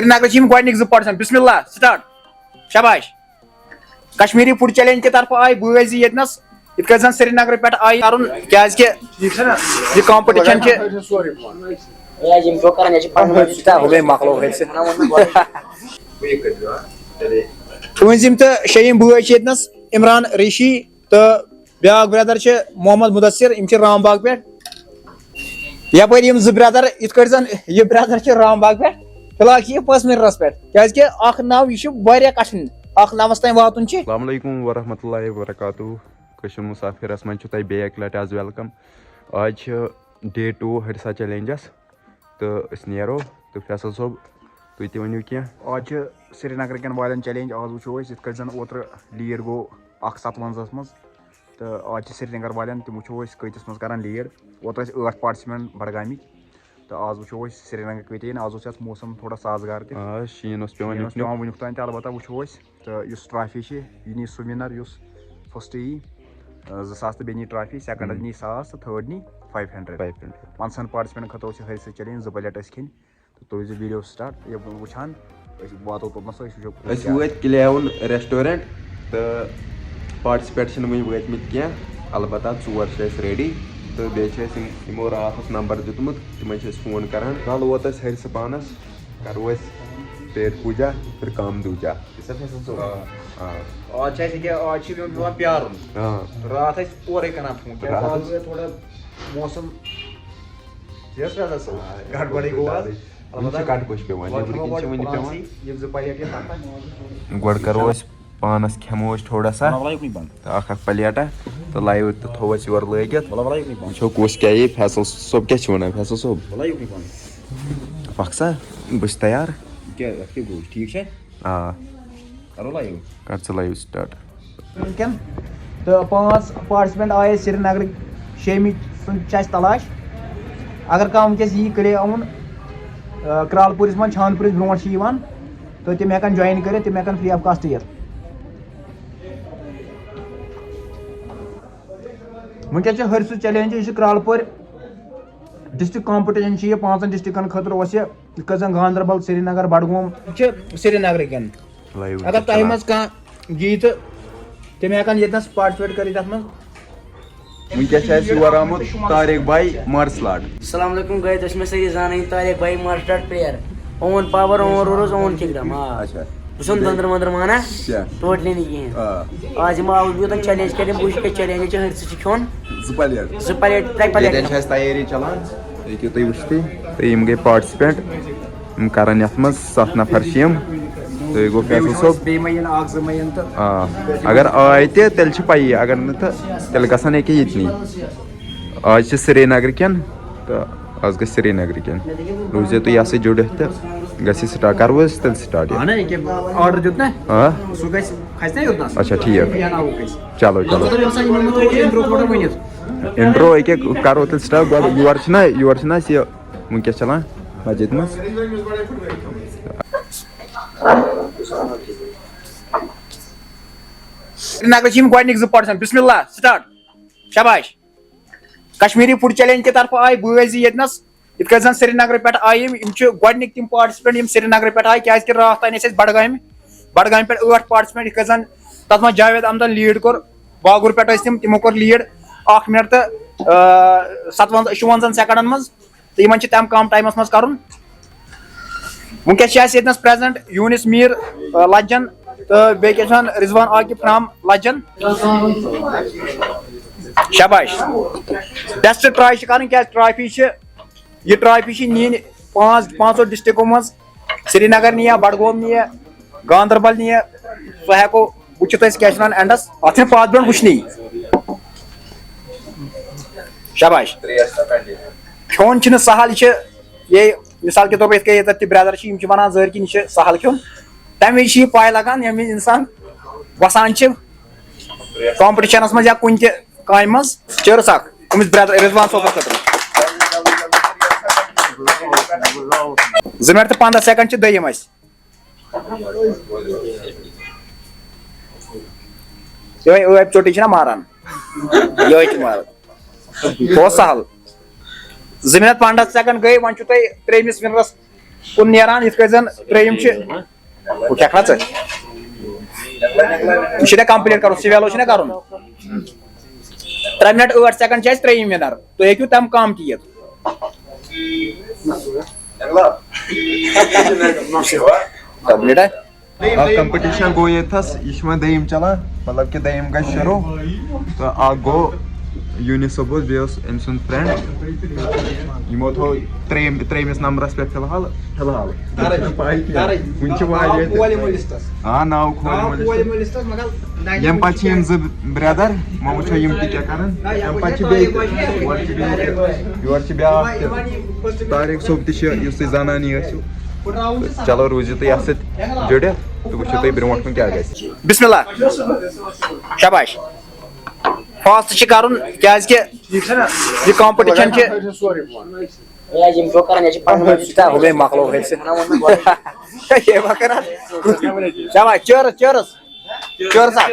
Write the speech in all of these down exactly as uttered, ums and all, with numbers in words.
سرینگرٕ چھِ یِم گۄڈٕنِکۍ زٕ پارٹسپینٹ۔ بسم اللہ، سٹارٹ۔ شاباش۔ کشمیری فوڈ چیلنج کہِ طرفہٕ آے بٲے زِ ییٚتنَس، یِتھ کٔنۍ زَن سرینگرٕ پٮ۪ٹھ آے کَرُن، کیٛازِکہِ یہِ کمپٹیشن چھِ۔ تُہٕنٛزِ یِم تہٕ شیٚیِم بٲے چھِ ییٚتنَس، عمران ریشی تہٕ بیٛاکھ برٛدر چھِ محمد مدثر، یِم چھِ رام باغ پٮ۪ٹھ۔ یپٲرۍ یِم زٕ برٛدر، یِتھ کٲٹھۍ زَن یہِ برٛدر چھِ رام باغ پٮ۪ٹھ، فی الحال چھِ یہِ پسمنرس پٮ۪ٹھ، کیٛازِکہِ اکھ ناو، یہِ چھُ واریاہ کٹھِن اکھ ناوَس تام واتُن چھِ۔ السلام علیکم ورحمۃ اللہ وبرکاتہ۔ کٲشِر مسافرس منٛز چھُ تۄہہِ بیٚیہِ اکہِ لٹہِ آز ویلکم۔ آز چھِ ڈے ٹوٗ ہرسا چیلنجس، تہٕ أسۍ نیرو۔ تہٕ فیصل صٲب، تُہۍ تہِ ؤنِو کینٛہہ۔ آز چھِ سرینگرٕ کٮ۪ن والٮ۪ن چیلنج۔ آز وٕچھو أسۍ، یِتھ کٲٹھۍ زَن اوترٕ لیڈ گوٚو اکھ ستوَنزاہَس منٛز، تہٕ آز چھِ سرینگر والٮ۪ن، تِم وٕچھو أسۍ کۭتِس منٛز کران لیڈ۔ اوترٕ ٲسۍ ٲٹھ پارٹسپینٹ بڈگامِکۍ، تہٕ آز وٕچھو أسۍ سرینگر کۭتیاہ یِن۔ آز اوس یَتھ موسم تھوڑا سازگار تہِ۔ آ، شیٖن اوس پٮ۪وان شیٖن اوس یُکنُے۔ پٮ۪وان وٕنیُک تام تہِ، البتہ وٕچھو أسۍ۔ تہٕ یُس ٹرافی چھِ، یہِ نی سُہ وِنر یُس فسٹ یی، آ، زٕ ساس، تہٕ بیٚیہِ نی ٹرافی، سیکنڈس ہُم۔ نی ساس تہٕ تھٲرڈ نی فایو ہنڈریڈ۔ Five hundred. پانٛژن پارٹسپینٹن خٲطرٕ اوس یہِ ہرسا چیلنج، زٕ پلیٹ ٲسۍ کھیٚنۍ۔ تہٕ تُہۍ وٕچھِو ویڈیو سٹارٹ، یہِ وٕچھان أسۍ واتو توٚتنَس، أسۍ وٕچھو أسۍ کیٛاہ۔ وٲتۍ کلیون ریسٹورنٹ، تہٕ پارٹسپینٹ چھِنہٕ وٕنہِ وٲتمٕتۍ کینٛہہ، البتہ ژور چھِ اَسہِ ریڈی، تہٕ بیٚیہِ چھِ اَسہِ یِم، یِمو راتھ اوس نمبر دیُتمُت، تِمن چھِ أسۍ فون کران۔ فی الحال ووت اَسہِ ہرسہٕ پانس، کرو أسۍ پیٹ پوٗجا، پھر کام دوٗجا۔ یہِ چھا فیصل صٲب؟ آ، آ۔ آز چھِ اَسہِ ییٚکیٛاہ، آز چھِ یِمن پٮ۪وان پیارُن۔ آ۔ راتھ ٲسۍ اورَے کران فون، کیٛازِ راتھ راتھ ٲس گٔے تھوڑا موسم، یۄس فیصل صٲب، آ، گڑبڑٕے گوٚو آز۔ یِم چھِ البتہ کَٹہٕ پوش پٮ۪وان، گۄڈٕ نٮ۪برٕ کھٮ۪مو کِنۍ چھِ گۄڈٕ وٕنہِ پانسٕے پٮ۪وان۔ یِم زٕ پلیٹ یِم پَتہٕ۔ گۄڈٕ کرو أسۍ پانس کھٮ۪مو أسۍ تھوڑا سا۔ وَلہٕ، وَلہٕ، یُکنُے بنٛد۔ تہٕ اکھ اکھ پلیٹا تہٕ لایو تہٕ تھوو أسۍ یورٕ لٲگِتھ۔ وَلہٕ، وَلہٕ، یُکنُے بنٛد۔ وٕچھو کُس کیٛاہ یی۔ فیصل صٲب کیٛاہ چھِ وَنان؟ فیصل صٲب۔ وَلہٕ، یُکنُے بنٛد۔ پکھ سا، بہٕ چھُس تیار۔ کیٛاہ، اَتھ کیٛاہ گوٚو؟ ٹھیٖک چھا؟ آ۔ کرو لایو۔ کر ژٕ لایو سٹارٹ۔ وٕنکٮ۪ن تہٕ پانٛژھ پارٹسپینٹ آیہِ سرینگرٕ شیمہِ سُنٛد چھِ اَسہِ تلاش۔ اگر کانٛہہ وٕنکٮ۪س یی کلے آوُن، آ، کرالپوٗرِس منٛز چھانپوٗرِس برونٛٹھ چھِ یِوان، تہٕ تِم ہٮ۪کَن جویِن کٔرِتھ، تِم ہٮ۪کَن فری آف کاسٹ یِتھ۔ وٕنکٮ۪س چھِ ہرسُہ چیلنج، یہِ چھُ کرالپورِ ڈسٹرکٹ کمپٹیشن چھُ یہِ، پانٛژن ڈسٹرکٹن خٲطرٕ اوس یہِ، یِتھ کٔنۍ زن گاندربل، سرینگر، بڈگوم۔ یہِ چھِ سرینگرٕکٮ۪ن۔ لایو اگر تۄہہِ چلان۔ منٛز کانٛہہ یی تہٕ تِم ہٮ۪کن ییٚتنس پارٹسپیٹ کٔرِتھ اتھ منٛز۔ وٕنکیٚس چھُ اَسہِ یور آمُت طارق بھائی مارشل آرٹ۔ السلام علیکم گائز، تُہۍ چھِو مےٚ سٲری زانان، یہِ طارق بھائی مارشل آرٹ پلیئر۔ اون پاور، اون رولز، اون کِنگڈم۔ آ۔ اچھا۔ بہٕ چھُس نہٕ دٔنٛدرٕ ؤنٛدرٕ مانان۔ اچھا۔ ٹوٹلی نہٕ کِہیٖنۍ۔ آ۔ آز یِمو آوُس بہٕ یوٚتَن چیلنج کَرنہِ، بہٕ وٕچھٕ کیٛاہ چیلنج چھِ، ہرسہٕ چھِ کھیوٚن۔ زٕ پلیٹ۔ زٕ پلیٹ، ترٛےٚ پلیٹ۔ ییٚتٮ۪ن چھِ اَسہِ تیٲری چلان۔ ییٚکیٛاہ تُہۍ وٕچھِو تُہۍ، تُہۍ یِم گٔے پارٹسپینٹ، یِم کَرَن یَتھ منٛز، سَتھ نفر چھِ یِم۔ تُہۍ گوٚو فیصل صٲب۔ بیٚیہِ ما یِن اَکھ زٕ ما یِن تہٕ۔ آ، اگر آے تہِ تیٚلہِ چھِ پَیی، اگر نہٕ تہٕ تیٚلہِ گژھن ییٚکیٛاہ ییٚتنٕے۔ آز چھِ سرینگرٕ کٮ۪ن تہٕ آز گژھِ سرینگرٕ کٮ۪ن۔ روٗزِو تُہۍ یَتھ سۭتۍ جُڑِتھ تہٕ گژھِ سٹارٹ۔ کَرو أسۍ تیٚلہِ سٹارٹ یہِ؟ اَہَن حظ، ییٚکیٛاہ آرڈر دیُت نہ۔ آ؟ سُہ گژھِ، کھسہِ نہ یوٚتنَس؟ اچھا، ٹھیٖک۔ یہِ اَنناوُکھ أسۍ۔ چلو، چلو۔ مطلب، ییٚمہِ ساتہٕ یِمَن منٛز تھوڑا اِنٹرو تھوڑا ؤنِتھ۔ اِنٹرو أکیٛاہ کَرو تیٚلہِ سٹارٹ۔ گۄڈٕ یور چھِنہ، یور چھِنہ اَسہِ یہِ وٕنکیٚس چلان مسجد منٛز۔ سرینگرٕ چھِ یِم گۄڈٕنِکۍ زٕ پارٹسپینٹ۔ بسم اللہ، سٹارٹ۔ شاباش۔ کشمیری فوڈ چیلنج کہِ طرفہٕ آے بٲے زِ ییٚتنَس، یِتھ کٔنۍ زَن سرینگرٕ پٮ۪ٹھ آیہِ یِم، یِم چھِ گۄڈٕنِکۍ تِم پارٹسپینٹ یِم سرینگرٕ پٮ۪ٹھ آیہِ، کیٛازِکہِ راتھ تانۍ ٲسۍ اَسہِ بڈگامہِ، بڈگامہِ پٮ۪ٹھ ٲٹھ پارٹسپینٹ، یِتھ کٔنۍ زَن تَتھ منٛز جاوید احمدن لیڈ کوٚر، باگُر پٮ۪ٹھ ٲسۍ تِم، تِمو کوٚر لیڈ اکھ منٹ تہٕ، آ، ستوَنزاہ، شُوَنزاہَن سیکنڈن منٛز۔ تہٕ یِمن چھِ تَمہِ کم ٹایمَس منٛز کَرُن۔ وٕنکیٚس چھِ اَسہِ ییٚتنَس پریزنٹ یوٗنس میٖر، آ، لجن تہٕ بیٚیہِ کیٛاہ چھِ وَنان، رضوان عاقب فرام لجن۔ شاباش۔ بیسٹ ٹراے چھِ کَرٕنۍ، کیٛازِ ٹرافی چھِ، یہِ ٹرافی چھِ نِنۍ پانٛژھ، پانٛژو ڈسٹرکو منٛز، سرینگر نِیا، بڈگوم نِیا، گاندربل نِیا، سُہ ہٮ۪کو وٕچھِتھ أسۍ کیٛاہ چھِ وَنان اینڈس، اَتھ چھِنہٕ پَتھ برونٛٹھ وٕچھنٕے۔ شاباش۔ کھیوٚن چھُنہٕ سہل، یہِ چھِ، یہِ مثال کے طور پر یِتھ کٔنۍ ییٚتٮ۪تھ تہِ برٛدر چھِ، یِم چھِ وَنان زٔہر کِنۍ یہِ چھِ سہل کھیوٚن۔ تَمہِ وِزِ چھِ یہِ پَے لَگان، ییٚمہِ وِزِ اِنسان وَسان چھِ کمپٹیشنَس منٛز یا کُنہِ تہِ کامہِ منٛز۔ چٲرٕس اکھ أمِس برٛدر رضوان صٲبَس خٲطرٕ۔ زٕ منٹ تہٕ پنٛداہ سیکنڈ چھِ دوٚیِم اَسہِ۔ یِہوٚے ٲبۍ ژوٚٹٕے چھِنہ ماران، یِہوٚے چھِ ماران۔ اوس سہل۔ زٕ منٹ پنٛداہ سیکنڈ گٔے، وۄنۍ چھُو تۄہہِ ترٛیٚیمِس وِنرَس کُن نیران، یِتھ کٔنۍ زَن ترٛیٚیِم چھِ۔ ہُہ کھٮ۪کھ نا ژٕ؟ یہِ چھُ نہ complete کَرُن، سِویلو چھُ نہ کَرُن۔ ترٛےٚ مِنٹ ٲٹھ سیکنڈ چھِ اَسہِ ترٛیٚیِم winner۔ تُہۍ ہیٚکِو تَمہِ کَم تہِ یِتھ۔ دَہ مِنٹ ہا؟ اکھ competition گوٚو ییٚتھس، یہِ چھُ وۄنۍ دوٚیِم چلان، مطلب کہِ دوٚیِم گژھِ شروٗع۔ تہٕ اکھ گوٚو یوٗنس صٲب اوس، بیٚیہِ اوس أمۍ سُنٛد friend۔ یِمو تھوٚو ترٛیٚیِم، ترٛیٚیِمِس نمبرس پٮ۪ٹھ فِلحال، فِلحال۔ وٕنہِ چھِ واریاہ تہِ۔ آ، ناو کھولہِ مٲلِس۔ ییٚمہِ پتہٕ چھِ یِم زٕ brother، وۄنۍ وٕچھو یِم تہِ کیٛاہ کرن۔ اَمہِ پتہٕ چھِ بیٚیہِ تہِ، یورٕ چھِ بیٚیہِ تہِ، یورٕ چھِ بیٛاکھ تہِ۔ طارق صٲب تہِ چھِ، یُس تُہۍ زانانی ٲسِو۔ تہٕ چلو، روٗزِو تُہۍ اَتھ سۭتۍ جُڑِتھ تہٕ وٕچھِو تُہۍ برٛونٛٹھ کُن کیٛاہ گژھِ۔ بسم اللہ۔ شاباش۔ Fast چھِ کرُن، کیازِ کہِ یہِ competition چھِ۔ ہے، یِم چھو کران، یہِ چھِ پنُن۔ تہٕ ہُمے مۄکلو أسۍ۔ یہِ ما کران۔ شاباش، cheers، cheers۔ Cheers، sir۔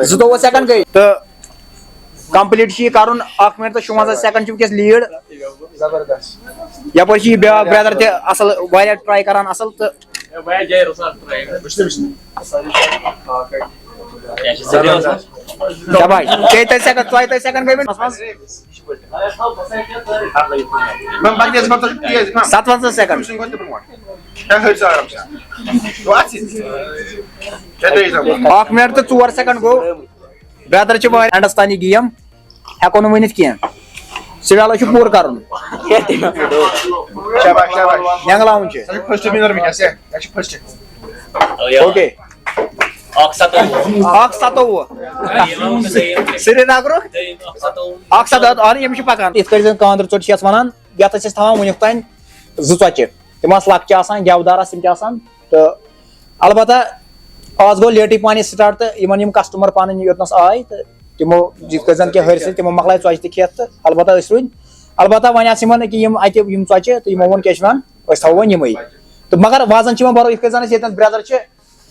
زٕتووُہ second گٔے تہٕ complete چھُ یہِ کرُن۔ اکھ مِنٹ تہٕ شُوَنزاہ second چھِ وٕنکیٚس lead۔ زبردست۔ یپٲرۍ چھُ یہِ بیٛاکھ brother تہِ اصل، واریاہ try کران اصل تہٕ۔ وٕچھتہٕ، وٕچھتہٕ۔ شاباش۔ ژۄیہِ تٲجۍ second، ژۄیہِ تٲجۍ second گٔے وۄنۍ۔ وۄنۍ پتہٕ تیز پہم، تیز پہم۔ ستوَنزاہ second۔ وٕچھُن گوٚژھ تہِ برونٛٹھ۔ ہے، ہٲرۍ سا آرام سان۔ وۄنۍ اَتھ سۭتۍ۔ ہے، ترٛٲیِو سا۔ اکھ مِنٹ تہٕ ژور second گوٚو۔ Brother چھِ واریاہ endس تام یہِ game، ہٮ۪کو نہٕ ؤنِتھ کینٛہہ۔ سُہ ویلو چھُ پوٗرٕ کرُن۔ شاباش، شاباش۔ نٮ۪نٛگلاوُن چھُ۔ ژےٚ چھُ first winner وٕنکیٚس، ہے۔ ژےٚ چھُ first۔ Okay۔ اکھ ستووُہ۔ اکھ ستووُہ۔ سرینگرُک۔ اکھ ستووُہ۔ اَہَن، یِم چھِ پکان۔ یِتھ کٲٹھۍ زَن کانٛدرٕ ژوٚٹ چھِ یَتھ وَنان، یَتھ ٲسۍ أسۍ تھاوان وٕنیُک تام زٕ ژۄچہِ۔ تِم آسہٕ لۄکچہِ آسان، گٮ۪ودار آسہٕ تِم تہِ آسان۔ تہٕ البتہ آز گوٚو لیٹٕے پہن یہِ start، تہٕ یِمن یِم customer پنٕنۍ یوٚتنس آے، تہٕ تِمو یِتھ کٲٹھۍ زَن کہِ ہُرِ سۭتۍ تِمو مۄکلایہِ ژۄچہِ تہِ کھٮ۪تھ، تہٕ البتہ أسۍ روٗدۍ۔ البتہ وۄنۍ آسہٕ یِمن أکیٛاہ یِم اَتہِ یِم ژۄچہِ، تہٕ یِمو ووٚن کیٛاہ چھِ وَنان، أسۍ تھاوو وۄنۍ یِمے۔ تہٕ مگر وَزن چھِ یِمن بَرو یِتھ کٲٹھۍ زَن اَسہِ ییٚتٮ۪ن brother چھِ،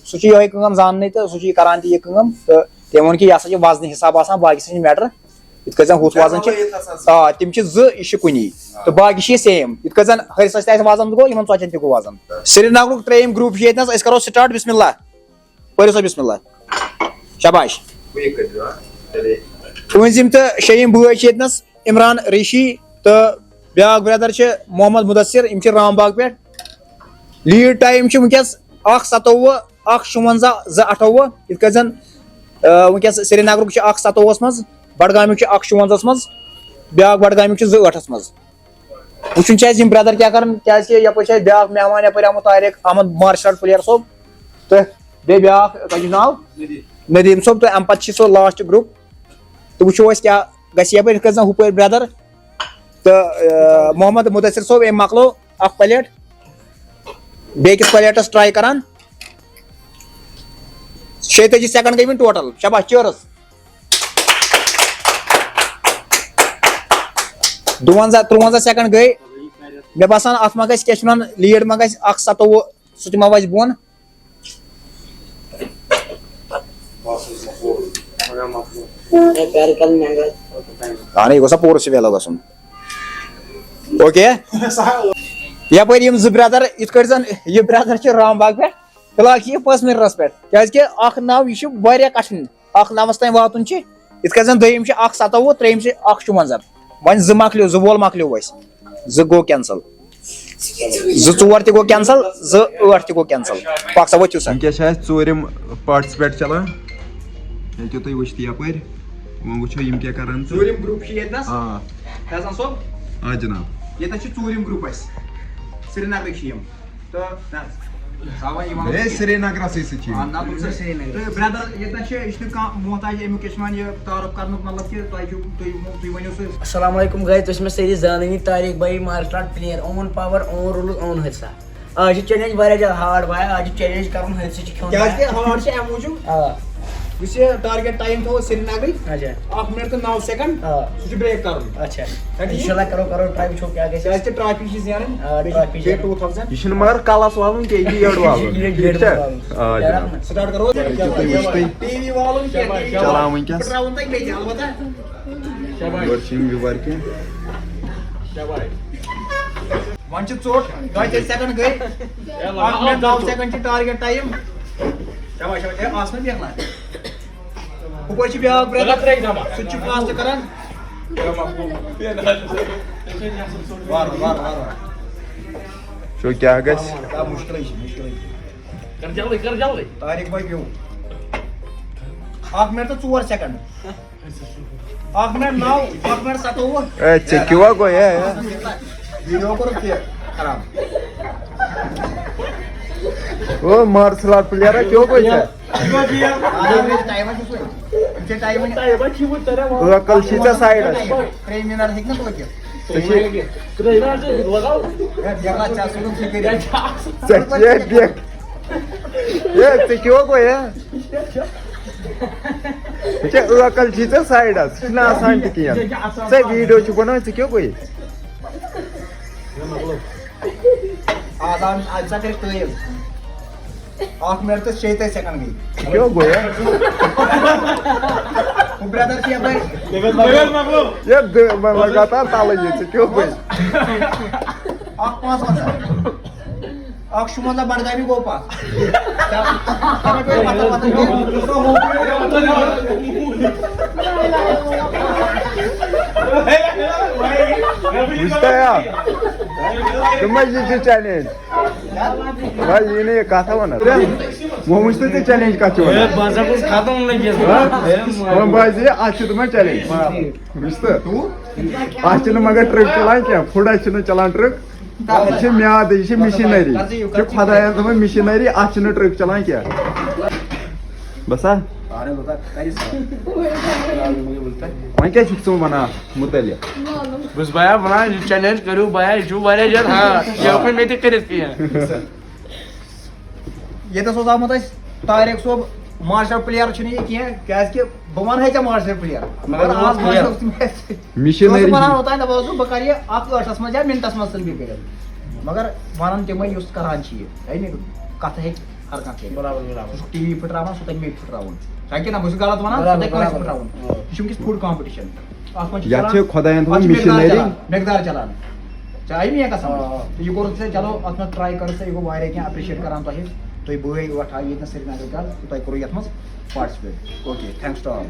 سُہ چھُ یِہوٚے کٲم زاننٕے تہٕ سُہ چھُ یہِ کران تہِ یہِ کٲم۔ تہٕ تٔمۍ ووٚن کہِ یہِ ہسا چھِ وزنہٕ حساب آسان، باقٕے چھِنہٕ matter۔ یِتھ کٔنۍ زَن ہُتھ وزن چھِ، آ، تِم چھِ زٕ، یہِ چھِ کُنی۔ تہٕ باقٕے چھِ یہِ same۔ یِتھ کٔنۍ زَن ۂرِسَس تہِ آسہِ وزن گوٚو، یِمن ژۄچٮ۪ن تہِ گوٚو وزن۔ سرینگرُک ترٛیٚیِم group چھُ ییٚتہِ نَس، أسۍ کرو start، بسم اللہ۔ پٔرِو سا بسم اللہ۔ شاباش۔ تُہٕنٛز یِم تہٕ شیٚیِم بٲے چھِ ییٚتہِ نَس، عمران ریشی تہٕ بیٛاکھ brother چھِ محمد مدثر، یِم چھِ رام باغ پٮ۪ٹھ۔ Lead time چھِ وٕنکیٚس اکھ ستووُہ، اکھ شُوَنزاہ، زٕ اَٹھووُہ۔ یِتھ کٔنۍ زَن، آ، وٕنکیٚس سرینگرُک چھُ اکھ ستووُہَس منٛز، بڈگامیُک چھُ اکھ شُوَنزاہَس منٛز، بیٛاکھ بڈگامیُک چھُ زٕ ٲٹھَس منٛز۔ وٕچھُن چھُ اَسہِ یِم brother کیٛاہ کَرَن، کیٛازِکہِ یَپٲرۍ چھُ اَسہِ بیٛاکھ مہمان یَپٲرۍ آمُت، Tariq Ahmad martial art player صٲب، تہٕ بیٚیہِ بیٛاکھ، تۄہہِ چھُ ناو؟ ندیٖم۔ ندیٖم صٲب، تہٕ اَمہِ پَتہٕ چھِ سُہ last group۔ تہٕ وٕچھو أسۍ کیٛاہ گژھِ یَپٲرۍ، یِتھ کٔنۍ زَن ہُپٲرۍ brother۔ تہٕ، آ، محمد مدثر صٲب، أمۍ مۄکلو اَکھ plate، بیٚیہِ کِس plateس try کران۔ شیٚتٲجی second گٔے وۄنۍ total۔ شاباش، cheers۔ دُوَنزاہ، تُرٛوَنزاہ second گٔے۔ مےٚ باسان، اَتھ ما گژھِ، کیٛاہ چھِ وَنان، lead ما گژھِ اَکھ ستووُہ، سُہ تہِ ما وَسہِ بۄن۔ اہن، یہِ گوٚژھ سا پوٗرٕ سُہ ویلو گژھُن۔ Okay۔ یپٲرۍ یِم زٕ brother، یِتھ کٲٹھۍ زن یہِ brother چھِ رام باغ پٮ۪ٹھ، فی الحال چھِ یہِ first winnerس پٮ۪ٹھ، کیازِ کہِ اکھ ناو، یہِ چھُ واریاہ کٹھِن اکھ ناوس تام واتُن چھُ۔ یِتھ کٔنۍ زَن دوٚیِم چھُ اکھ ستووُہ، ترٛیٚیِم چھُ اکھ شُوَنزاہ۔ وۄنۍ زٕ مۄکلیو، زٕ وول مۄکلیو اَسہِ۔ زٕ گوٚو cancel۔ زٕ ژور تہِ گوٚو cancel، زٕ ٲٹھ تہِ گوٚو cancel۔ پکھ سا، ؤتھِو سا۔ وٕنکیٚس چھِ اَسہِ ژوٗرِم participate چلان۔ ہیٚکِو تُہۍ وٕچھِتھ یَپٲرۍ۔ وۄنۍ وٕچھو یِم کیٛاہ کَران تہٕ۔ ژوٗرِم group چھُ ییٚتہِ نَس۔ آ۔ فیضان صٲب۔ آ جِناب۔ ییٚتہِ نَس چھُ ژوٗرِم group اَسہِ۔ سرینگرٕکۍ چھِ یِم۔ تہٕ نہ، ساوان یِوان۔ ہے، سرینگرَسٕے سۭتۍ چھِ یِم۔ آ، نہ، تِم چھِ سرینگرٕکۍ۔ تہٕ brother، ییٚتہِ نَس چھِ، یہِ چھُنہٕ کانٛہہ محتاج اَمیُک، کیٛاہ چھِ وَنان، یہِ تعارُف کَرنُک، مطلب کہِ تۄہہِ چھُو، تُہۍ، تُہۍ ؤنِو سُہ۔ السلام علیکم guys، تُہۍ چھِو مےٚ سٲری زانٲنی، طارق بھائی، martial art player، own power، own rules، own حِصہٕ۔ آز چھِ challenge واریاہ زیادٕ hard، بھایا۔ آز چھِ challenge کَرُن، ہر سُہ چھِ کھیوٚن، کیٛازِ کہِ بھایا۔ Hard چھِ اَمہِ موٗجوٗب، آ۔ یُس یہِ target time تھوٚو سرینگرٕے، اچھا۔ اکھ مِنٹ تہٕ نَو second، آ۔ سُہ چھُ break کَرُن۔ اچھا۔ چھا ٹھیٖک؟ اِنشاء اللہ کَرو، کَرو try، وٕچھو کیٛاہ گژھِ۔ کیٛازِ کہِ trophy چھِ زینٕنۍ۔ آ، بیٚیہِ، trophy چھِ بیٚیہِ زینٕنۍ۔ Two thousand۔ یہِ چھُنہٕ مگر کَلَس والُن کینٛہہ، یہِ چھِ یٔڈ والُن۔ یہِ چھِ ٹھیٖک چھا؟ یٔڈ والُن۔ آ، جِناب۔ Start کَرو۔ ٹی وی والُن کینٛہہ، ٹی وی چلاو وٕنکیٚس۔ پھٕٹراوُن تۄہہِ مےٚ تہِ، البتہ۔ یورٕ چھِ یِم یور کینٛہہ۔ وۄنۍ چھِ ژوٚٹ، دۄیہِ ترٛےٚ سیکنڈ گٔے۔ اکھ منٹ نو سیکنڈ چھِ ٹارگیٹ ٹایم۔ شاباش، شاباش، ہے، آس نہ بیکھ لَر۔ ہُپٲرۍ چھِ بیٛاکھ برٛدر، سُہ تہِ چھُ فاسٹ کران۔ وارٕ وارٕ، وارٕ وارٕ۔ چھُ کیٛاہ گژھِ؟ آ، مُشکِلٕے چھُ، مُشکِلٕے چھُ۔ کر جلدی، کر جلدی۔ طارق بھائی پیوٚو۔ اکھ منٹ تہٕ ژور سیکنڈ۔ اکھ منٹ نو، اکھ منٹ ستووُہ۔ اے، ژےٚ کیٛاہ گوٚو، اے، اے؟ ویڈیو کوٚرُتھ ژےٚ خراب۔ او، مارشل آرٹ پلیئر، کیٛاہ گوٚو ژےٚ؟ ٹایم چھُ سُے۔ ژےٚ ٹایم چھُ۔ عقل چھِ ژےٚ سایڈس۔ ترٛےٚ منٹ ہیٚکہِ نہٕ وٲتِتھ۔ ژےٚ چھِ، ہے، بیٚہہ ژٕ اَتھ سۭتۍ کٔرِتھ۔ ژےٚ چھِ، ہے، بیٚہہ۔ ہے، ژےٚ کیٛاہ گوٚو، ہے؟ ژےٚ عقل چھی ژےٚ سایڈس، ژٕ چھُنہٕ آسان تہِ کِہیٖنۍ۔ ژےٚ ویٖڈیو چھُکھ بناوان، ژےٚ کیٛاہ گوٚو یہِ؟ آز آو، آز ژےٚ کٔرِتھ تعٲریٖف۔ اکھ منٹ تہٕ شیٚیہِ تٲجی سیکنڈ گٔے۔ ژےٚ کیٛاہ گوٚو یہِ؟ ہُہ برٛدر چھُ یپٲرۍ۔ یہِ دِ-، وۄنۍ لگاتار تلہٕ یہِ، ژےٚ کیٛاہ گوٚو؟ اکھ پانٛژھ وَنٛزاہ۔ اکھ شُوَنٛزاہ بڈگامی گوٚو پتھ۔ وٕچھتَیا؟ تِمَے یہِ چھِ چیلنج۔ وۄنۍ یی نہٕ یہِ کَتھ وَنَس۔ وۄنۍ وٕچھ تہٕ ژےٚ چیلنج کَتھ چھِ وَنان۔ بہٕ ہسا گوٚژھ ختم لٔگِتھ۔ ہہ؟ وۄنۍ باسہِ یہِ، اَتھ چھِ تِمَن چیلنج۔ وٕچھ تہٕ؟ اَتھ چھِنہٕ مگر ٹرٛک چَلان کینٛہہ، فُڈَس چھِنہٕ چَلان ٹرٛک۔ اَتھ چھِ میادٕ، یہِ چھِ مِشیٖنٔری۔ یہِ چھِ خۄدایَن تھٲومٕژ مِشیٖنٔری، اَتھ چھِنہٕ ٹرٛک چَلان کینٛہہ۔ بَسا؟ وۄنۍ کیٛاہ چھُکھ ژٕ وَنان اَتھ مُتعلِق؟ بہٕ چھُس بیا وَنان، یہِ چیلنج کٔرِو بیا، یہِ چھُ واریاہ زیادٕ ہارڈ، یہِ ہیوٚک نہٕ مےٚ تہِ کٔرِتھ کینٛہہ۔ ییٚتٮ۪س اوس آمُت اَسہِ طارق صٲب، ماسٹر پٕلیر چھُنہٕ یہِ کینٛہہ، کیٛازِکہِ بہٕ وَنہٕ ہے ژےٚ ماسٹر پٕلیر، مگر مگر آز گوٚو ماسٹر پٕلیر۔ اوس تٔمۍ اَسہِ۔ مِشیٖنٔری۔ بہٕ اوسُس وَنان اوٚتام، دَپان اوسُس، بہٕ کَرٕ یہِ اَکھ ٲٹھَس منٛز یا مِنٹَس منٛز ژھٕن بہٕ کٔرِتھ۔ مگر وَنان تِمَے یُس کَران چھِ یہِ، ہے مےٚ کَتھٕ ہیٚکہِ ہر کانٛہہ کٔرِتھ۔ برابر، برابر۔ سُہ چھُ ٹی وی پھٕٹراوان، سُہ تَمہِ مےٚ پھٕٹراوُن۔ چھا کِنہٕ نہ؟ بہٕ چھُس غلط وَنان، سُہ برابر، تَمہِ کٲنٛسہِ برابر۔ پھٕٹراوُن۔ آ۔ یہِ چھُ وٕنکیٚس فُڈ کامپِٹِشَن۔ اَتھ منٛز چھِ یَتھ چَلان، چھِ خۄدایَن اَتھ تھوٚومُت چھِ مِقدار مِشیٖنٔری۔ چَلان، مِقدار چَلان۔ چاہے مےٚ کَسم۔ آ، آ۔ یہِ کوٚرُتھ ژےٚ، چلو، اَتھ منٛز ٹراے کٔر ژےٚ، یہِ گوٚو واریاہ کینٛہہ اپریشیٹ کران تۄہہِ۔ تُہۍ بٲے ٲٹھ آیہِ ییٚتہِ نَس سرینگر پٮ۪ٹھ، تۄہہِ کوٚروٕ یَتھ منٛز participate. Okay, thanks to all۔